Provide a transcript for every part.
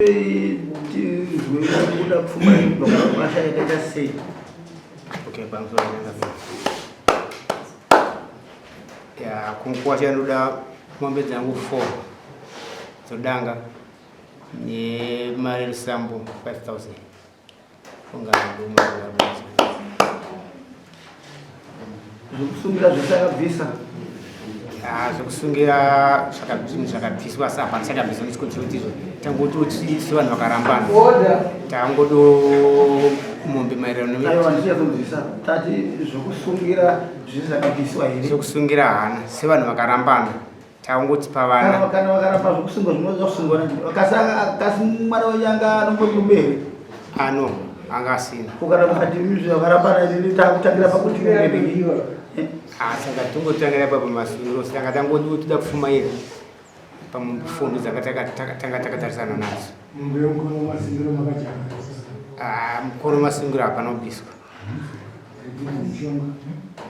Tizwe kuda pfuma inobva kumakwasha yakaita sei? Okay, pamusoro ya kumukwasha ndoda mombe dzangu 4 dzodanga nemari rusambo 5000 Zvekusungira zvese akabvisa. Ah, zvekusungira zvinhu zvakabviswa asi hapana chakabviswa nechikonzero kuti izvo tangototi sevanhu vakarambana tangodo mombe maererano Aiwa ndichazobvisa tati zvekusungira zvese zvakabviswa here? Zvekusungira hana sevanhu vakarambana Tangoti pavana. Kana vakaramba zvekusungwa zvinoda kusungwa nani? Kasi kasi mwana wenyu anga anombori murume here? Ano, anga asina. Ko kana mukati mizvi vakaramba nani takutangira pakuti ngende. Ah, saka tongotangira ipapo masungiro saka tangoti toda kufuma iri pamufundo dzakatanga takatarisana nadzo. Ah, mukono masungiro hapana kubviswa.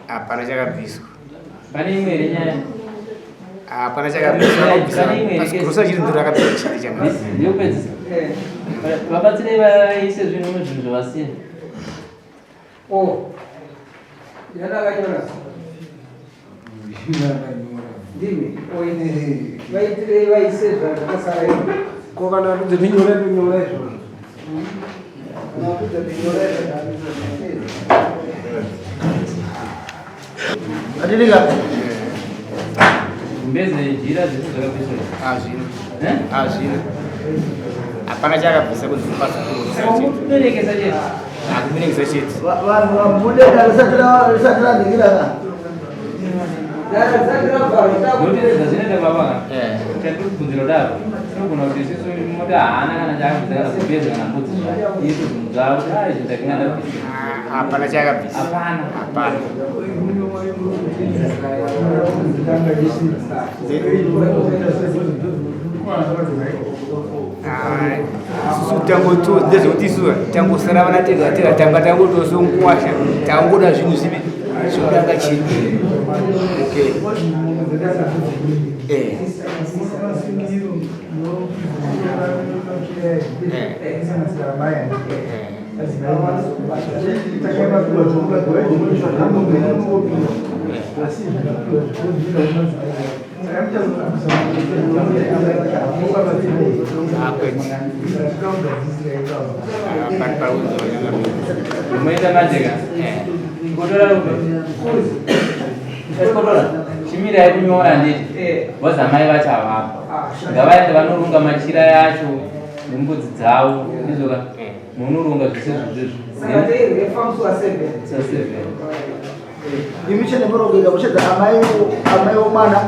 Hapana chakabviswa. Pane imwe here nyaya? Hapana chakabviswa. Pasikurusa chiri ndiro rakabviswa chiri changa. Ndiyopedzisa. Vabatsirei vaise zvinhu muzvinhu zvavasiya. Oh. Yandakanyora. Ndimi. Oine. Vaitirei vaise zvakasara izvo. Ko kana vatudza tinyora tinyora izvozvo. Kana vatudza tinyora izvozvo. Atirika. Gumbeze jira zvese zvakabviswa. Hazvina. Eh? Hazvina. Hapana chakabvisa kunzi kupasa. Kuberekesa chete. Akuberekesa chete. Vanhu vabude risati risati ranhingira ka. Nokuti zvazvinoita baba ka. Eh. Chatiri kubvunzira kudaro. Tinogona kuti isusu moti haana kana chaakabvisa kana gumbeze kana mbudzi zvayo. Iye tozomudza kuti ah izvi ndakinga ndabvisa. Hapana chakabvisa. Hapana. Hapana. Isusu tangoto ndezvekuti isu tangosara vana tega tega tanga tangotosonguwasha tangoda zvinhu zvipi zvinodanga chii okay eh. Eh. Unoita manje ka? Kotora kotora. Chimirai kunyora nditi. Wazamai vacho avapo. Ngavaende vanorunga machira yacho nembudzi dzavo. Ndizvo ka? Munoronga zvese zvizvizvo. Saka teirwefa musi wa 7. Musi wa 7. Imi chene murongeka kuchedza amai amai womwana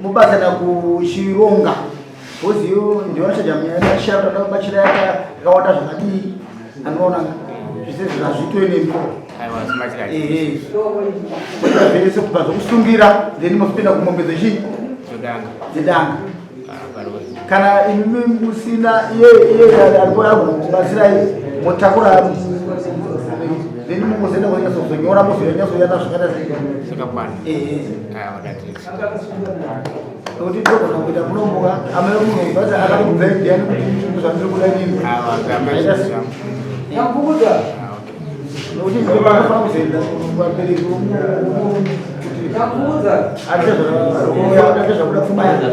mubatsana kuchironga bhozi iyo ndiyo vanochaja mashara machira yakawanda zvakadii anoona zvese zvazvitwe nemi ehe zvese kubva zvokusungira then mozopinda kumombe dzechii dzedanga kana imi musina iye iye arikuda kubatsirai motakura then mukuzoenda kunyatsozonyora mozonyatsoya nazvo zvakaita sei zvakakwana nokuti ndogona kuita munomboka amai munhu but akati kubva ndiani kuti zvandiri kuda inini nokuti ndinofanira kuzoenda vabereki kuti zvakuda pfuma yake.